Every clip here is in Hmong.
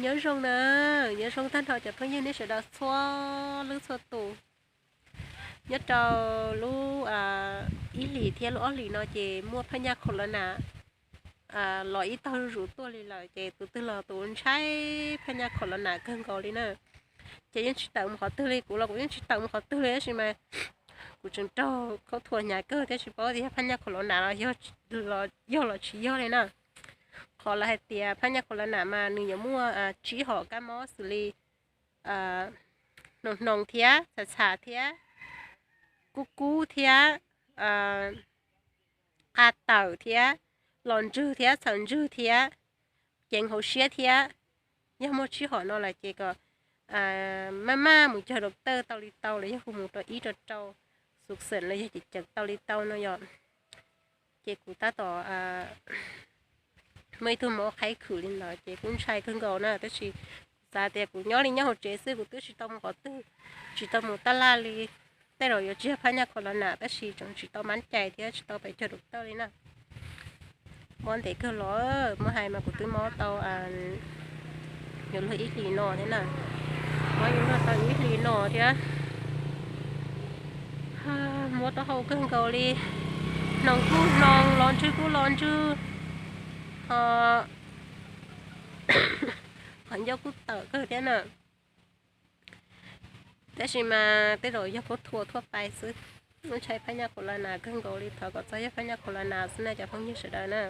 Nyob zoo na, nyob zoo tag nrho cov phooj ywg nej sawv daws txhua leej txhua tus. Nyob rau lub ib hlis thiab lub ob hlis no ces muaj phaj nyaj khaus las nas los ib tog zuj zus tuaj li lawm ces tus twg los tus ntshai phaj nyaj khaus las nas kawg nkaus li na. Ces yeej tsis tawm mus qhov twg li, kuv los kuv yeej tsis tawm mus qhov twg li tab sis mas kuv tseem raug khaub thuas hnyav kawg thiab tsis paub tias yog phaj nyaj khaus las nas los yog los tsis yog li na. Qhov lawv hais tias phaj nyaj khaus las nas mas nws yuav muaj tsib hom kab mob xws li hnoos hnoos thiab txham txham thiab kub kub thiab qa tawm thiab los ntswg thiab txhaws ntswg thiab ceev hauv siab thiab. Yog muaj tsib hom no lawm ces kom maj maj mus cog doctor tau li tau los yog hu mus rau ib rau rau xu xeem los yog ceev ceev tau li tau no yom. Ces kuv tab tom muaj ib tug mob qhaib khwm li ntawd ces kuj ntshai kawg nkaus na tab sis kuv xav tias kuv nyob li nyob hauv tsev xwb kuv twb tsis tau mus qhov twg, tsis tau mus tab laj li. Tej zaum yuav tsis yog phaj nyaj khaus las nas tab sis tseem tsis tau mab cai thiab tsis tau pes cog doctor li na. Mob ntev kawg los, muab hais mas kuv twb mob tau yuav luag ib hlis no thiab na. Mob yuav luag tau ib hlis no thiab. Mob taub hau kawg nkaus li, hnoos kuj hnoos, los ntswg kuj los ntswg, ho qhov ncauj kuj tawm kawg thiab na. Tab sis mas tej zaum yog khaub thuas thuaj pais xwb. Ntshai phaj nyaj khaus las nas kawg nkaus li, thov kom txog yog phaj nyaj khaus las nas xwb na cov phooj ywg sawv daws na.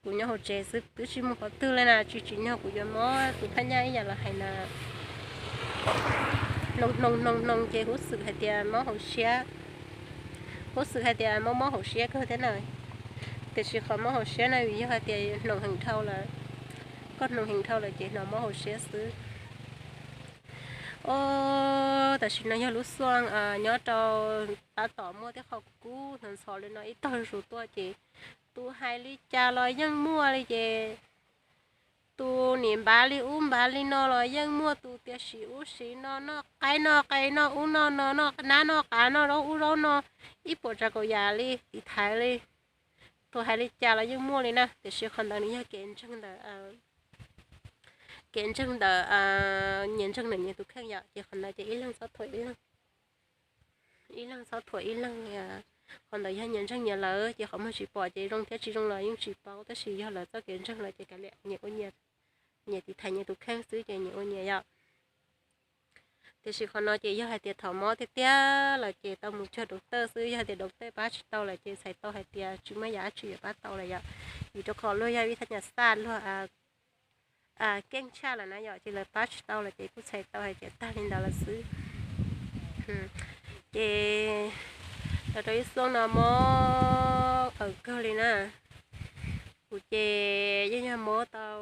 Kuv nyob hauv tsev xwb twb tsis mus qhov twg li na, tsis tsim nyog kuv yuav mob tus phaj nyaj ib yam lawv hais na. Hnoos hnoos hnoos hnoos ces huv xwm hais tias mob hauv siab, huv xwm hais tias mob mob hauv siab kawg thiab na. Tiam sis qhov mob hauv siab na vim yog hais tias hnoos heev dhau lawm, koj hnoos heev dhau lawm ces hnov mob hauv siab xwb. Os, tam sim no yog lub xuaj nyob rau tab tom muaj tej qho kub ntxhov ntxhov li no ib tog zus tuaj ces tus hais li cas los yeej muaj li ces tus nim npav li ub npav li no los yeej muaj, tus tias sim ub sim no, noj qaib noj qe noj ub noj no, noj nab noj qav noj zaub ub zaub no, ib puas tsav kaum yam li tiv thaiv li. Tus hais li cas los yeej muaj li na, tiam sis qhov ntawd nws yog kev ntseeg ntawm kev ntseeg ntawm nyias ntseeg ntawm nyias tus kheej yom, ces qhov ntawd ces ib leeg txhob thuam ib leeg, ib leeg txhob thuam ib leeg. Qhov ntawd yog nyias ntseeg nyias lawm ces qhov muag tsis pom ces zoo thiab tsis zoo los yeej tsis paub, tab sis yog lawv txoj kev ntseeg lawm ces kav liam, nyias ua nyias, nyias tiv thaiv nyias tus kheej xwb ces nyias ua nyias yom. Tiam sis qhov no ces yog hais tias thaum mob tiag tiag lawm ces tau mus cog doctor xwb, yog hais tias doctor pab tsis tau lawm ces txhais tau hais tias tsis muaj yam dab tsi yuav pab tau lawm yom. Vim rau qhov luag yog vib thab nyas xaj luag keej tshaj lawm na yom, ces lawv pab tsis tau lawm ces kuj txhais tau hais tias tag li ntawd lawm xwb. Ces los rau ib xuab no mob qawm kawg li na. Kuv ces yeej yog mob tau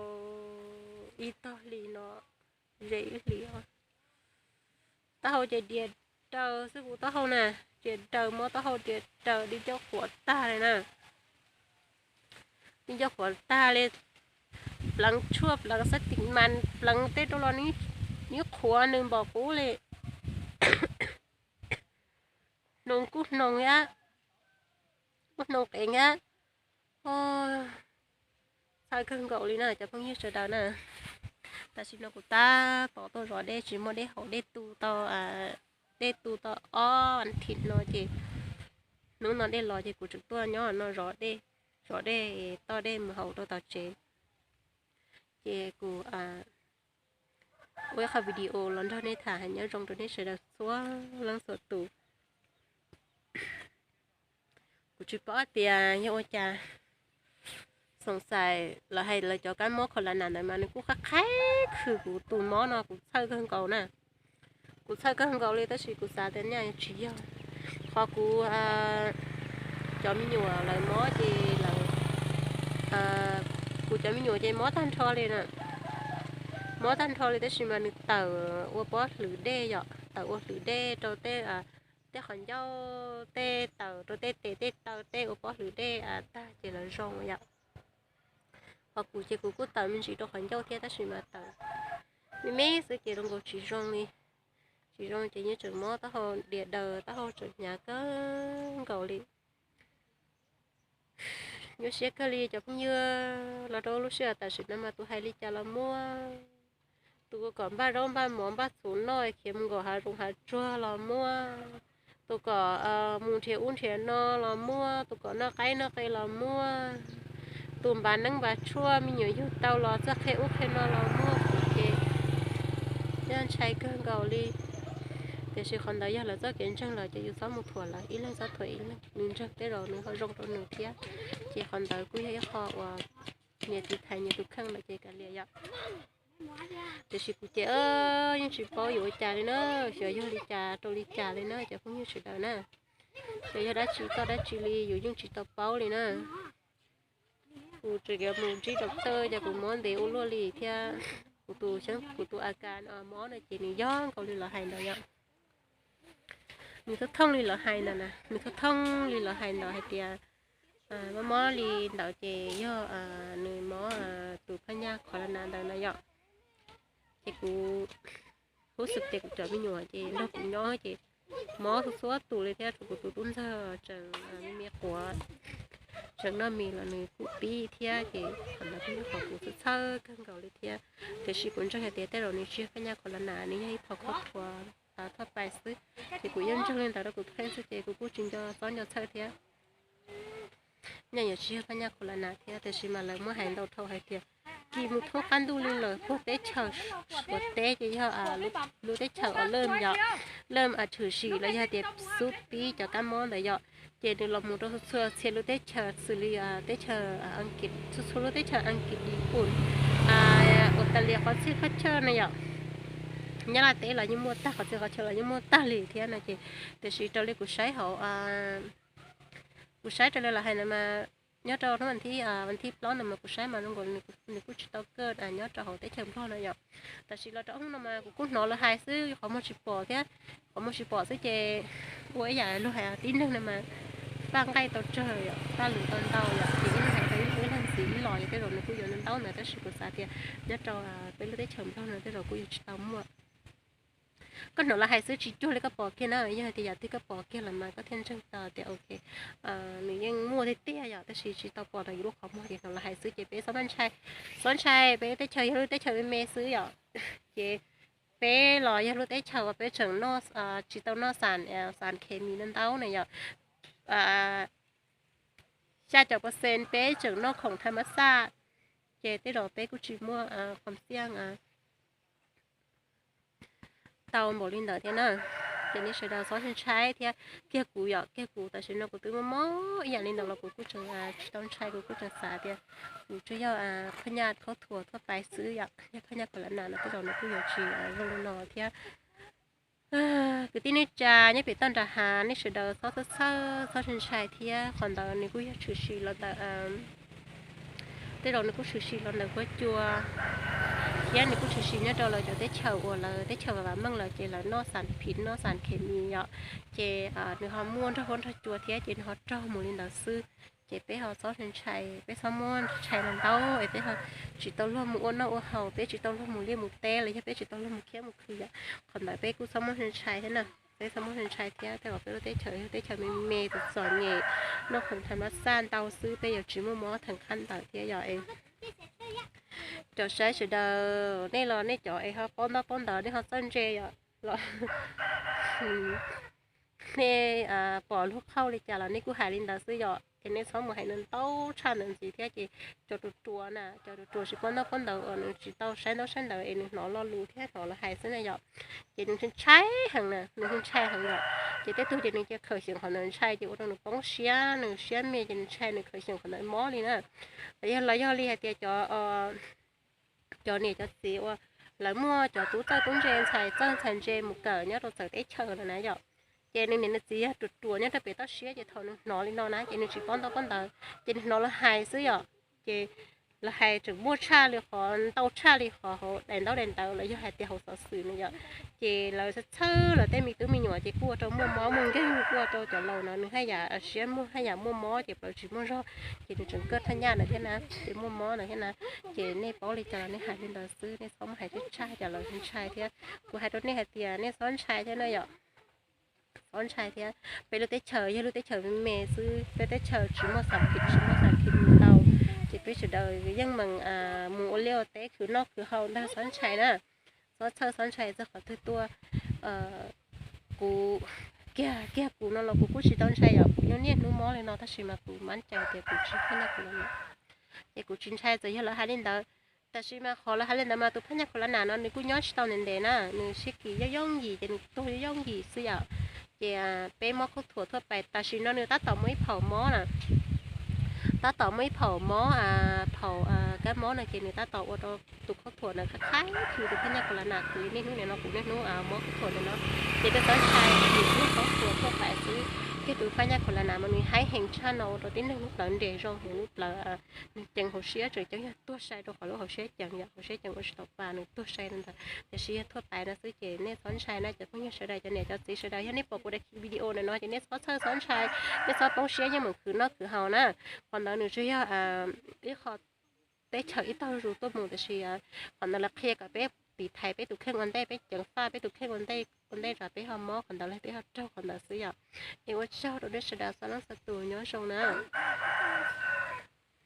ib tog hlis no, ze ib hlis os. Taub hau ces dias daws xwb kuv taub hau na, dias daws, mob taub hau dias daws, di ncauj qhuav tag li na. Di ncauj qhuav tag li, pleev tshuaj pleev xab tim mas pleev tej rau los nws qhuav nws npaum qub li. Hnoos kuj hnoos thiab, kuj hnoos qev thiab. Txhawj kawg nkaus li na cov phooj ywg sawv daws na. Tam sim no kuv tab tom tuaj zov dej, tsis muaj dej haus, dej tu tau, dej tu tau ob vas thiv no ces hnub no dej los ces kuv tseem tuaj nyob no zov dej, zov dej, toj dej mus haus rau tom tsev. Ces kuv ua ib qho video los nrog nej tham hais nyob zoo rau nej sawv daws txhua leej txhua tus. Kuv tsis paub tias yog ua cas, xoom xais lawv hais lawv cov kab mob khaus las nas ntawd mas nws kuj qab qhaib khwm kuv tus mob no, kuv txhawj kawg nkaus na. Kuv txhawj kawg nkaus li tab sis kuv xav tias nyaj tsis yog. Qhov kuv cov me nyuam lawv mob ces lawv, kuv cov me nyuam ces mob tag nrho li na. Mob tag nrho li tab sis mas nws tawm ua pob hlwv dej yom, tawm ua hlwv dej rau tej, tej qhov ncauj, tej tawm rau tej tes tej taw tej ua pob hlwv dej tag ces lawv zoo yom. Qhov kuv ces kuv kuj tawm me ntsis rau qhov ncauj thiab tab sis mas tawm me me xwb ces zoo nkaus tsis zoo li. Tsis zoo ces yeej tseem mob taub hau dias daws, taub hau tseem hnyav kawg nkaus li. Nyuaj siab kawg li cov phooj ywg, los rau lub sij hawm tam sim no mas tus hais li cas los muaj. Tus kom npaj zaub npaj mov npaj txhuv noj khiav mus nkaum hav zoov hav tsuag los muaj, tus kom mus nrhiav ub nrhiav no los muaj, tus kom noj qaib noj qe los muaj, tus npav neeb npav tshuaj me nyuam yug tau los txawj qhia ub qhia no los muaj, ces yog ntshai kawg nkaus li. Tiam sis qhov ntawd yog lawv txoj kev ntseeg lawm ces yus txhob mus thuam lawv, ib leeg txhob thuam ib leeg, nws ntseeg tej zaum nws ho zoo rau nws thiab. Ces qhov ntawd kuj yog ib qho uas nyias tiv thaiv nyias tus kheej lawm ces kav liam yom. Tiam sis kuv ces yeej tsis paub yuav ua cas li na, xyov yog li cas rau li cas li na cov phooj ywg sawv daws na. Xyov yog dab tsi toj dab tsi li yus yeej tsis tau paub li na. Kuv tseem yuav mus ntsib doctor ces kuv mob ntev ua luaj li thiab. Kuv tus xeeb kuv tus a kas mob no ces nws yog nkaus li lawv hais ntawd yom. Nws thooj thooj li lawv hais ntawd na, nws thooj thooj li lawv hais ntawd hais tias mob mob li ntawd ces yog nws mob tus phaj nyaj kho la nas ntawd na yom. Ces kuv hu xwm tias kuv cov me nyuam ces nrog kuv nyob ces mob txhua txhua tus li thiab, tsuas kuv tus tub ntxawg tseem me me quav, tseem noj mis los nws kuj pib thiab. Ces qhov ntawd kuj yog qhov kuv txhawj txhawj kawg nkaus li thiab. Tiam sis kuv ntseeg hais tias tej zaum nws tsis yog phaj nyaj kho la nas, nws yog ib qho khob rhuav thoj pais xwb. Ces kuv yeej ntseeg li ntawd rau kuv tus kheej xwb ces kuv kuj tsis nco txob nco txhawj thiab. Nyaj yuav tsis yog phaj nyaj kho la nas thiab, tiam sis mas lawv muab hais ntau dhau hais tias kis mus thoob qab ntuj li lawm, puag teb chaws Suav teb ces yog lub teb chaws uas lawm yom, lawm tshwm sim los yog tias xub pib cov kab mob ntawd yom. Ces nws los mus rau txhua txhia lub teb chaws xws li teb chaws Askiv, txhua txhua lub teb chaws Askiv, Yij Pum, Australia, qhov txhia qhov chaw na yom. Nyab Laj teb los yeej muaj tag, qhov txhia qhov chaw los yeej muaj tag li thiab no ces, tiam sis raws li kuv saib hauv, kuv saib raws li lawv hais ntawd mas nyob rau hnub vas thib, vas thib plaub ntawd mas kuv saib mas zoo nkaus nws kuj tsis tau kaj nyob rau hauv teb chaws Nplog no yom. Tab sis los rau hnub no mas kuv kuj hnov lawv hais xwb, qhov muag tsis pom thiab, qhov muag tsis pom xwb ces ua ib yam luag hais tib neeg no mas faj nqaij tau tsawg yom, faj lwm tau ntau yom, ces ib leeg hais rau ib leeg, ib leeg ntxiv ib los ces tej zaum nws kuj yuav ntau ntawd, tab sis kuv xav tias nyob rau peb lub teb chaws Nplog no tej zaum kuj yuav tsis tau muaj. Koj hnov lawv hais xwb tsis cuag li koj pom kiag na, yog hais tias yam twg koj pom kiag lawm mas koj thiaj ntseeg tau tias ok, nws yeej muaj tiag tiag yom, tab sis tsis tau pom rau yus lub qhov muag ces hnov lawv hais xwb ces peb txhob ntshai, txhob ntshai, peb lub teb chaws yog lub teb chaws me me xwb yom. Ces peb los yog lub teb chaws uas peb tseem noj, tsis tau noj xas, xas khes mis no ntau na yom. Xya caum percent peb tseem noj khoom thaj mab xaj, ces tej zaum peb kuj tsis muaj qhov xiaj tau npaum li ntawd thiab na. Ces nej sawv daws txhob ntshai thiab, kiag kuv yom, kiag kuv tam sim no kuv twb mob mob ib yam li ntawd los kuv kuj tseem tsis tau ntshai, kuv kuj tseem xav tias kuv tsuas yog phaj nyaj khaub thuas thoj pais xwb yom, yog phaj nyaj kho la nas no tej zaum nws kuj yuav tsis zoo li no thiab. Kwv tij neej tsa nyob pem toj nram hav, nej sawv daws txhob txhawj txhawj, txhob ntshai ntshai thiab. Qhov ntawd nws kuj yog tshwm sim los ntawm, tej zaum nws kuj tshwm sim los ntawm huab cua thiab nws kuj tshwm sim nyob rau lawv cov teb chaws uas lawv teb chaws vam vam meej lawm ces lawv noj xas phiv, noj xas khes mis yom, ces nws ho muaj nrog huab nrog cua thiab ces nws ho raug mus li ntawd xwb. Ces peb ho txhob ntshai, peb txhob muab ntshai los ntau es peb ho tsis tau luag mus ua noj ua haus, peb tsis tau luag mus liaj mus teb los yog peb tsis tau luag mus khiab mus khw yom. Qhov ntawd peb kuj txhob muab ntshai thiab na, peb txhob muab ntshai thiab. Tej zaum peb lub teb chaws yog teb chaws me me txom txom nyem, noj khoom thaj mab xaj ntau xwb, peb yuav tsis muaj mob theem qab ntawd thiab yom. Cov saib sawv daws, nej los nej cov es ho paub ntaub paub ntawv nej ho txawj ntse yom, los nej pom luag qhauj li cas los nej kuj hais li ntawd xwb yom. Es nej txhob mus hais nws ntau tshaj ntawd ntxiv thiab ces cov ruam ruam na, cov ruam ruam tsis paub ntaub paub ntawv uas nws tsis tau saib ntaub saib ntawv es nws hnov lo lus thiab hnov lawv hais xwb na yom. Ces nws ntshai heev na, nws ntshai heev yom. Ces tej tug ces nws cia khawm xyeem qhov ntawd ntshai ces ua rau nws poob siab, nws siab me ces nws ntshai, nws khawm xyeem qhov ntawd mob li na. Los yog, los yog li hais tias cov, cov niam cov txiv uas lawv muaj cov tub txawj tub ntse ntxhais txawj ntxhais ntse mus kawm nyob rau txawv teb chaws no na yom, ces nws niam nws txiv yog ruam ruam nyob rau pem toj siab ces thaum nws hnov li no na ces nws tsis paub ntaub paub ntawv ces nws hnov lawv hais xwb yom. Ces lawv hais tseem muaj tshaj li qhov, ntau tshaj li qhov hauv daim ntaub daim ntawv los yog hais tias hauv xov xwm no yom. Ces lawv txhawj txhawj lawv tej me tub me nyuam ces kuj ua rau muaj mob muaj nkeeg, kuj ua rau cov laus no nws haj yam siab muaj haj yam muaj mob ces plaws tsis muaj zog, ces nws tseem kaj thaj nyaj ntawd thiab na, ces muaj mob ntawd thiab na. Ces nej paub li cas los nej hais li ntawd xwb, nej txhob muab hais tshaj tshaj cas lawv ntshai thiab. Kuv hais rau nej hais tias nej txhob ntshai thiab na yom. Txhob ntshai thiab, peb lub teb chaws yog lub teb chaws me me xwb, peb teb chaws tsis muaj xam phim, tsis muaj xam phim ntau, ces peb sawv daws yeej meem mus ua liaj ua teb khwv noj khwv haus ntag, txhob ntshai na. txhob txhawj txhob ntshai txog qhov twg tuaj. Kuv, kiag kiag kuv no los kuv kuj tsis tau ntshai yom, kuv yeej niaj hnub mob li no tab sis mas kuv mab cai tias kuv tsis phaj nyaj khaus las nas, ces kuv tsis ntshai txawm yog lawv hais li ntawd. Tab sis mas qhov lawv hais li ntawd mas tus phaj nyaj khaus las nas no nws kuj nyob tsis tau ntev ntev na, nws sib kis yooj yooj yim ces nws tuag yooj yooj yim xwb yom. Ces peb mob khaub thuas thuaj pais tam sim no nws tab tom muaj ib phaum mob na, tab tom muaj ib phaum mob, phaum kab mob no ces nws tab tom ua rau tus khaub thuas ntawd qhaib qhaib tus phaj nyaj khaus las nas, kuv niaj hnub nim no kuv niaj hnub mob khaub thuas ntawm no. Ces txhob ntshai, nws muaj khaub thuas thuaj pais xwb, ces tus phaj nyaj khaus las nas mas nws haib heev tshaj no ua rau tib neeg lub plawv nres zoo heev, lub plawv nws ceev hauv siab tseem ceeb yog tuag sai rau qhov lub hauv siab ceev yom, hauv siab ceev ua tsis tau pa nws tuag sai li ntawd. Tiam sis yog thuaj pais no xwb ces nej txhob ntshai na cov phooj ywg sawv daws, cov niam cov txiv sawv daws, yog nej pom kuv daim video ntawm no ces nej txhob txhawj txhob ntshai, nej txhob poob siab yeej meem khwv noj khwv haus na. Qhov ntawd nws tsuas yog ib qho teb chaws ib tog zus tuaj mus tab sis qhov ntawd lawv qhia kom peb tiv thaiv peb tus kheej ua ntej, peb ceev faj peb tus kheej ua ntej, ua ntej tsam peb ho mob qhov ntawd los peb ho raug qhov ntawd xwb yom. Es ua tsaug rau nej sawv daws txhua leej txhua tus, nyob zoo na.